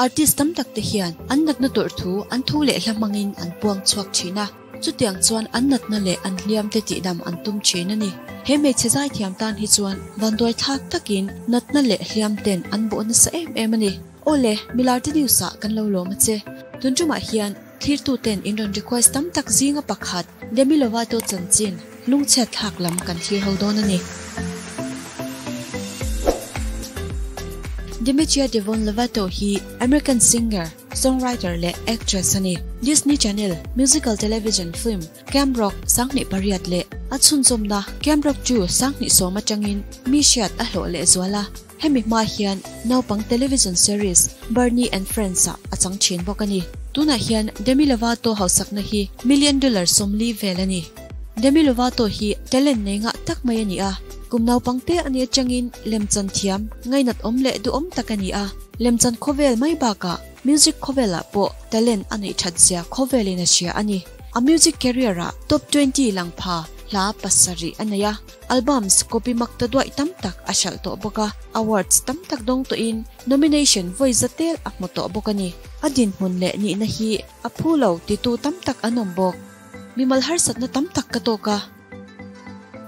Artist tam tak te hian an natna tawrh thu an thu leh hla hmangin an puang chhuak thin a, chutiang chuan an natna leh an hliam te tihdam an tum thin a ni. He hmeichhe zaithiam tan hi chuan vanduai thlak takin natna leh hliam ten an bawh nasa em em a ni. Awle, Milarte News ah kan lo lawm a che. Tun tumah hian thlirtu ten in rawn request tam tak zinga pakhat Demi Lovato chanchin lungchhiat thlak lam kan thlir ho dawn a ni. Demetria Devon Lovato hi American singer, songwriter leh actress a ni. Disney Channel musical television film Camp Rock 2008 leh a chhunzawmna Camp Rock 2 2010 atangin mi hriat a hlawh lehzual a. Hemi hma hian naupang television series Barney and Friends ah a chang thin bawk a ni. Tunah hian Demi Lovato hausakna hi million dollar 40 vel a ni. Demi Lovato hi talent nei ngah tak mai a ni a, kum naupang te a nih atangin lemchan thiam, ngainat awm leh duhawm tak a ni a. Lemchan khawvel mai bakah music khawvelah pawh talent a neih that zia khawvelin a hria a ni. A music career ah top 20 lang pha hla pasarih a nei a. Albums copy mak ta duaih tam tak a hralh tawh bawk a, awards tam tak dawng tawhin nomination vawi za tel a hmu tawh bawk a ni. A dinhmun leh nihna hi a phu lo titu tam tak an awm bawk. Mimal harsatna tam tak ka tawk a,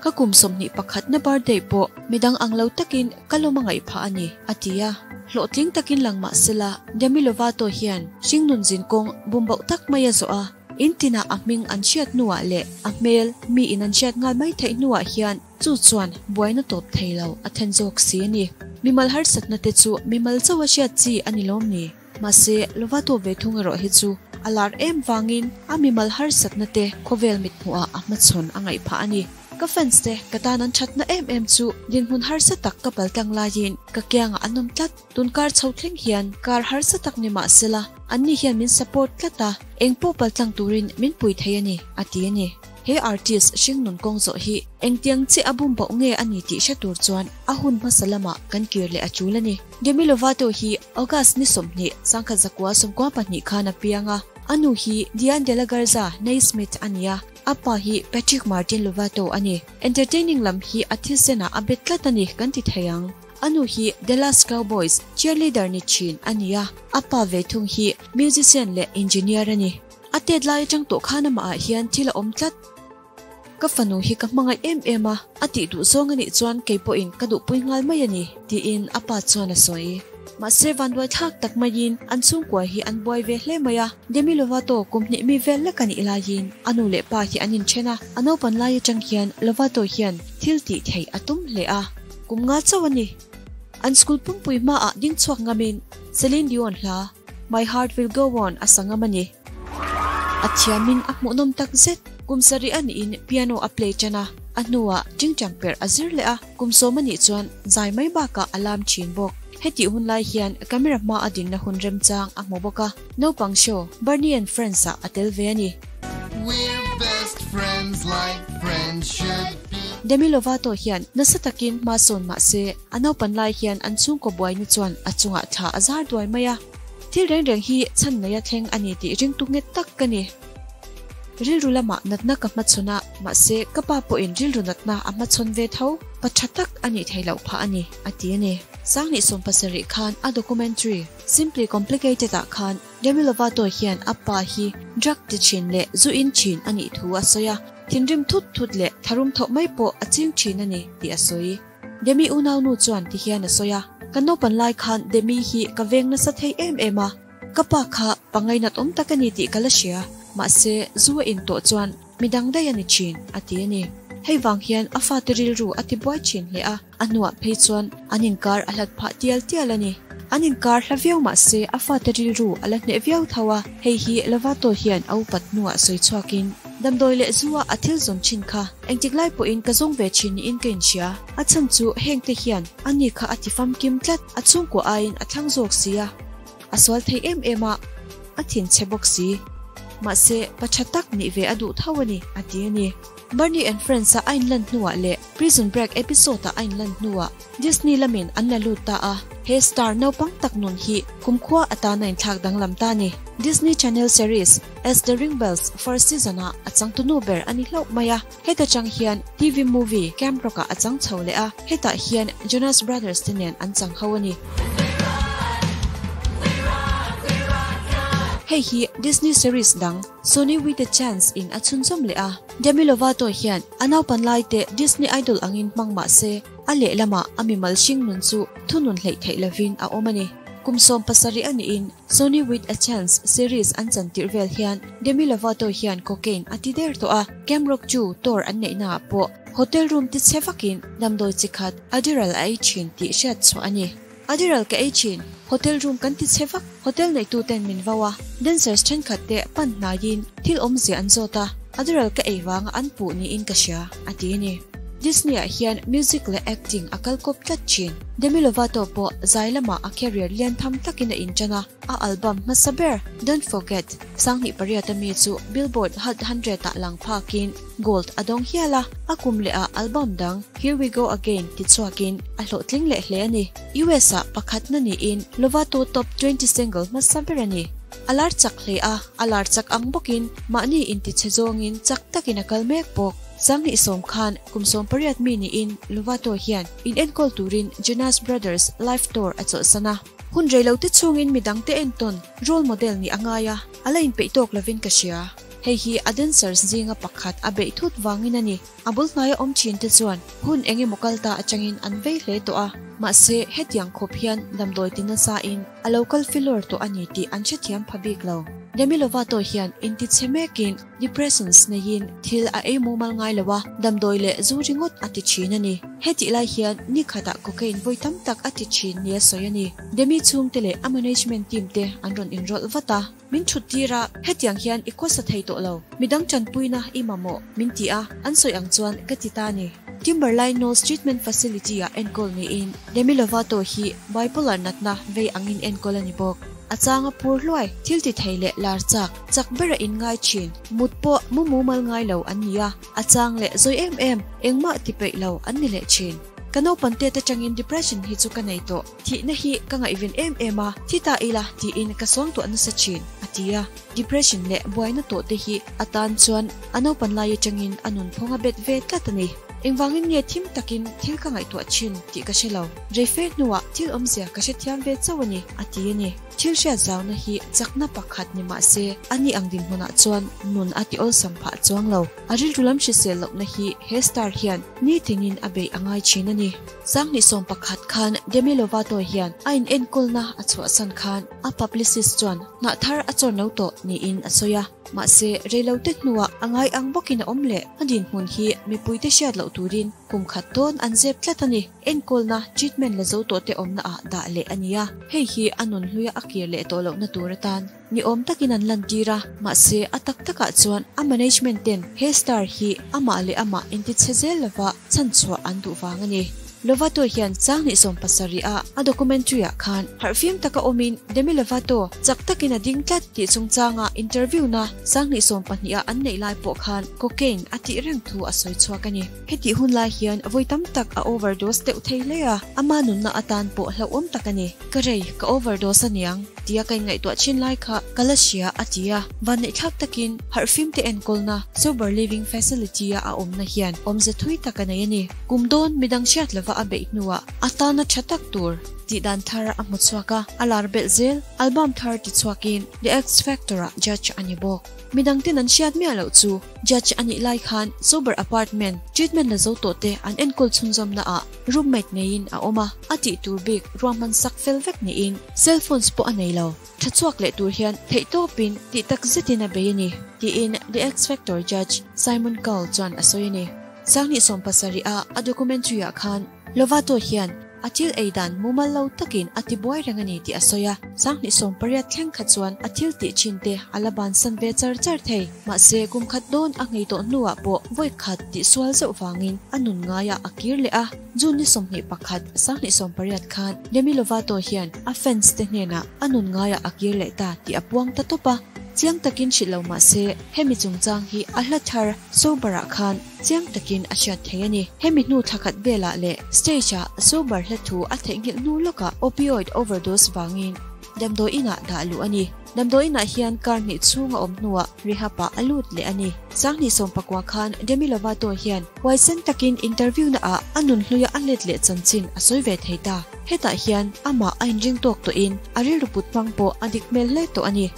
ka kum 21 na birthday pawh midang ang lo takin ka lawm a ngaih phah a ni, a ti a. Hlawhtling takin lang mah sela, Demi Lovato hian hringnun zinkawng bumboh tak mai a zawh a. In tinah a hming an hriat hnuah leh a hmel mi in an hriat nghal mai theih hnuah hian chu chuan buaina tawp thei lo a then zawk si a ni. Mimal harsatna te chu mimal chauh a hriat chi a ni lawm ni? Mahse, lova tawp ve thung erawh hi chu a lar em vangin a mimal harsatna te khawvel mithmuhah a hmachhawn a ngaih phah a ni. Ka fans te ka tan an thatna em em chu dinhmun harsa tak ka paltlang laiin ka kiangah an awm tlat. Tun kar chho thleng hian kar harsa tak ni mah sela, anni hian min support tlat a, eng pawh paltlang turin min pui thei a ni, a ti a ni. He artist hringnun kawng zawh hi engtiang chiah a bum bauh nge a ni tih hre tur chuan a hun hmasa lamah kan kir leh a tul a ni. Demi Lovato hi August ni 20, 1992 khan a piang a, a nu hi Diane de la Garza Naismith a ni a, a pa hi Patrick Martin Lovato a ni. Entertaining lam hi a thilsenah a bet tlat a ni kan ti thei ang. A nu hi Dallas Cowboys cheerleader ni thin a ni a, a pa ve thung hi musician leh engineer a ni. A tet lai atang tawh khan amah ah hian thil a awm tlat. Ka fanu hi ka hmangaih em em a, a tih duh zawng a nih chuan kei pawhin ka duhpui nghal mai a ni, tiin a pa chuan a sawi. Mahse vanduai thlak tak maiin an chhungkua hi an buai ve hle mai a, Demi Lovato kum hnih mi vel lek a nih laiin a nu leh pa hi an inthen a, a naupan lai atang hian Lovato hian thil tih theih a tum hle a. Kum nga chauh a ni. An school pumpui hmaah ding chhuak ngamin Celine Dion hla My Heart Will Go On a sa ngam a ni. A thiamin a hmuhnawm tak zet. Kum sarih a nihin piano a play tan a, a hnuah tingtang perh a zir leh a, kum 10 a nih chuan zai mai bakah a lam thin bawk. Hetih hun lai hian camera hma a dinna hun remchang a hmu bawk a, naupang show Barney and Friends ah a tel ve a ni. We're best friends like friends should be. Demi Lovato hian nasa takin hma sawn mah se, a naupan lai hian an chhungkaw buaina chuan a chungah thla a zar duai mai a. Thil reng reng hi chhan neia thleng a ni tih ringtu nghet tak ka ni. Rilru lamah natna ka hmachhawn a, mahse ka pa pawhin rilru natna a hmachhawn ve tho. Pa tha tak a nih theih loh phah a ni, a ti a ni. 2017 khan a documentary Simply Complicated ah khan Demi Lovato hian a pa hi drug ti thin leh zu in thin a nih thu a sawi a, thinrim thut thut leh tharum thawh mai pawh a ching thin a ni tih a sawi. Demi unaunu chuan ti hian a sawi a, Kan naupan lai khan Demi hi ka veng nasa thei em em a, ka pa kha pa ngainat awm tak a ni tih ka la hria, mahse zu a in tawh chuan midang daih a ni thin, a ti a ni. Hei vang hian a fate rilru a ti buai thin hle a, a hnuah phei chuan an inkar a hlat phah tial tial a ni. An inkar hla viau mah se a fate rilru a la hneh viau tho a, hei hi Lovato hian a upat hnuah sawi chhuakin, Damdawi leh zua a thil zawn thin kha engtik lai pawhin ka zawng ve thin niin ka inhria. A chhan chu heng te hian ani kha a ti famkim tlat, a chhungkua aiin a thlang zawk si a, a sual thei em em a, a thinchhe bawk si. Mahse, pa tha tak nih ve a duh tho a ni, a ti a ni. Barney and Friends a a inlan hnuah leh Prison Break episode a a inlan hnuah Disney lamin an la lut ta a, he star naupang tak nun hi kumkhua atana inthlak danglam ta a ni. Disney Channel series As the Ring Bells first season ah a changtu nu ber a ni hlauh mai a, heta chang hian TV movie Camp Rock ah a chang chho leh a, hetah hian Jonas Brothers te nen an chang ho a ni. Hei hi Disney series dang Sonny with a Chance in a chhunzawm leh a. Demi Lovato hian a naupan lai te Disney Idol angin hmang mah se, a lehlamah a mimal hring nun chu thunun hleih theih lovin a awm a ni. Kum 17 a niin Sonny with a Chance series an chan tirh vel hian Demi Lovato hian cocaine a ti der tawh a, Camp Rock chu tour an neihnaah pawh hotel room ti chhe vakin damdawi chi khat Adderall a ei thin tih hriat chhuah a ni. Adderall ka ei thin, hotel room kan ti chhe vak, hotel neihtuten min vau a, dancers thenkhat te pan hnaiin thil awmzia an zawt a, Adderall ka ei vanga an puh niin ka hria, a ti a ni. Disney ah hian music leh acting a kal kawp tlat thin. Demi Lovato pawh zai lamah a career lian tham takin a intan a, a album hmasa ber Don't Forget, 2008 a mi chu Billboard Hot 100 ah lang phakin Gold a dawng hial a, a kum leh ah album dang Here We Go Again ti chhuakin a hlawhtling leh hle a ni. US ah pakhatna niin Lovato top 20 single hmasa ber a ni. A lar chak hle a, a lar chak ang bawkin mahni intichhe zawngin chak takin a kal mek bawk. 2010 khan kum 18 mi niin Lovato hian inenkawl turin Jonas Brothers live tour a chawlhsan a. Hun rei lo te chhungin midangte entawn role model nih a ngai a, a la inpeih tawk lovin ka hria. Hei hi a dancers zinga pakhat a beih thut vangin a ni. A bul hnaia awm thin te chuan hun eng emaw kal ta atangin an vei hle tawh a, mahse hetiang khawp hian damdawi ti nasa in a lo kal filawr tawh a ni tih an hrethiam pha bik lo. Demi Lovato hian intichhe mekin depressions neiin thil a ei mumal ngai lo a, damdawi leh zu ringawt a ti thin a ni. Hetih lai hian ni khatah cocaine vawi tam tak a ti thin nia sawi a ni. Demi chhungte leh a management team te an rawn inrawlh vat a. Min thut tir a, hetiang hian i khawsa thei tawh lo, midang tanpuina i mamawh, min ti a, an sawi ang chuan ka ti ta a ni. Timberline Knolls Treatment Facility-ah enkawl niin Demi Lovato hi bipolar natna vei angin enkawl a ni bawk. A changa phur hluai, thil ti thei leh lar chak, chak bera inngai thin, mut pawh mu mumal ngai lo an ni a, a chang leh zawi em em, engmah ti peih lo an ni leh thin. Ka naupang tet atangin depression hi chu ka nei tawh. Thihna hi ka ngaihven em em a, thi ta ila tiin ka suangtuah nasa thin, a ti a. Depression leh buaina tawh te hi a tan chuan a naupan lai atangin a nunphawng a bet ve tlat a ni. Engvangin nge thim takin thil ka ngaihtuah thin tih ka hre lo. Reife hnuah thil awmzia ka hrethiam ve chauh a ni, a ti a ni. Thil hriat zauna hi chakna pakhat ni mah se, ani ang dinhmunah chuan nun a ti awlsam phah chuang lo. A rilru lam hrisel lohna hi he star hian nitinin a beih a ngai thin a ni. 2011 khan Demi Lovato hian a inenkawlna a chhuahsan khan a publicist chuan hnah thar a chawr no tawh niin a sawi a. Mahse, reilote hnuah a ngai ang bawkin a awm leh. A dinhmun hi mipuite hriat loh turin kum khat dawn an zep tlat a ni. Enkawlna, treatment la zo tawhte awmna ah dah leh a ni a. Hei hi a nun hluia a kir leh tawh lohna tur atan ni awm takin an lantir a. Mahse, a tak takah chuan a management ten he star hi amah leh amah intichhe zel lova chhanchhuah an duh vang a ni. Lovato hian 2017 a a documentary ah khan harhfim taka awmin Demi Lovato chak takin a ding tlat tih chungchanga interview na 2020 a an neih lai pawh khan cocaine a tih reng thu a sawi chhuak a ni. Hetih hun lai hian vawi tam tak a overdose deuh thei hle a, ama nunna atan pawh hlauhawm tak a ni. Ka rei, ka overdose a niang tia ka inngaihtuah thin lai kha ka la hria a ti a, vanneihthlak takin harhfim te enkawlna sober living facility a a awmna hian awmze thui tak a nei a ni. Kum dawn midang hriat lova a beih hnuah a tana tha tak tur tih dan thar a hmu chhuak a, a lar belh zel, album thar ti chhuakin The X Factor ah judge a ni bawk. Midang ten an hriat miah loh chu judge a nih lai khan sober apartment treatment la zo tawh te an enkawl chhunzawmna ah roommate neiin a awm a, a tih tur bik ruahman sak fel vek niin cell phones pawh a nei lo. Tha chhuak leh tur hian theihtawpin tih tak zetin a bei a ni, tiin The X Factor judge Simon Cowell chuan a sawi a ni. 2017 a a documentary ah khan Lovato hian a thil ei dan mumal lo takin a ti buai reng a ni tih a sawi a, 2018 thleng kha chuan a thil tih thin te a la bansan ve char char thei. Mahse, kum khat dawn a nghei tawh hnuah pawh vawi khat tih sual zeuh vangin a nun ngaiah a kir leh a. June ni 21, 2018 khan Demi Lovato hian a fans te hnenah a nun ngaiah a kir leh ta tih a puang ta tawp a. Chiang takin hrilh lo mah se, hemi chungchang hi a hla thar Sober-ah khan chiang takin a hriat thei a ni. Hemi hnu thla khat velah leh stage-ah Sober hla thu a theihnghilh hnu lawkah opioid overdose vangin damdawi inah dah luh a ni. Damdawi inah hian kar hnih chhung a awm hnuah rehab-ah a lut leh a ni. 2019 khan Demi Lovato hian huaisen takin interview naah a nun hluia a let leh chanchin a sawi ve thei ta. Hetah hian amah a inring tawk tawhin a rilru put hmang pawh a dik hmel hle tawh a ni.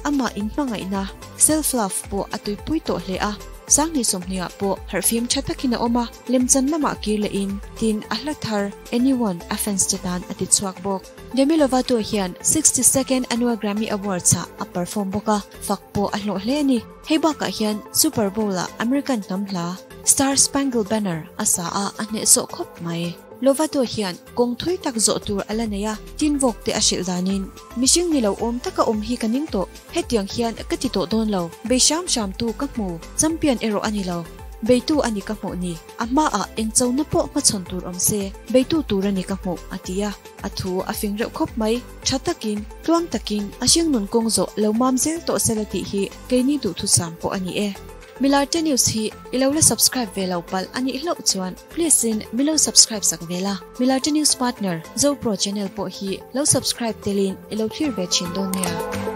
Amah inhmangaihna, self love, pawh a tuipui tawh hle a. Sanghnih sawmhnih ah pawh harhfim tha takin a awm a, lemchan lamah kir leh in tin a hla thar Anyone a fans te tan a ti chhuak bawk. Demi Lovato hian 62nd Annual Grammy Awards ah a perform bawk a, fak pawh a hlawh hle a ni. Hei bakah hian Super Bowl ah American hnam hla Star Spangled Banner a sa a, a hnehsawh khawp mai. Lovato hian kawng thui tak zawh tur a la nei a, tin vawk te a hrilh danin, Mihring ni lo awm taka awm hi ka ning tawh, hetiang hian ka ti tawh dawn lo, bei hram hram tu ka hmu, champion erawh a ni lo, beitu a ni ka hmuh ni, a hmaah eng chona pawh hmachhawn tur awm se, beitu tur a ni ka hmuh, a ti a, a thu a fing reuh khawp mai, tha takin, tluang takin, a hringnun kawng zawh lo mam zel tawh sela tih hi keini duhthusam pawh a ni e. Milarte News hi i lo la subscribe ve lo palh a nih hlauh chuan please in mi lo subscribe sak ve la. Milarte News partner Zopro channel pawh hi lo subscribe telin i lo thlir ve thin dawn nia.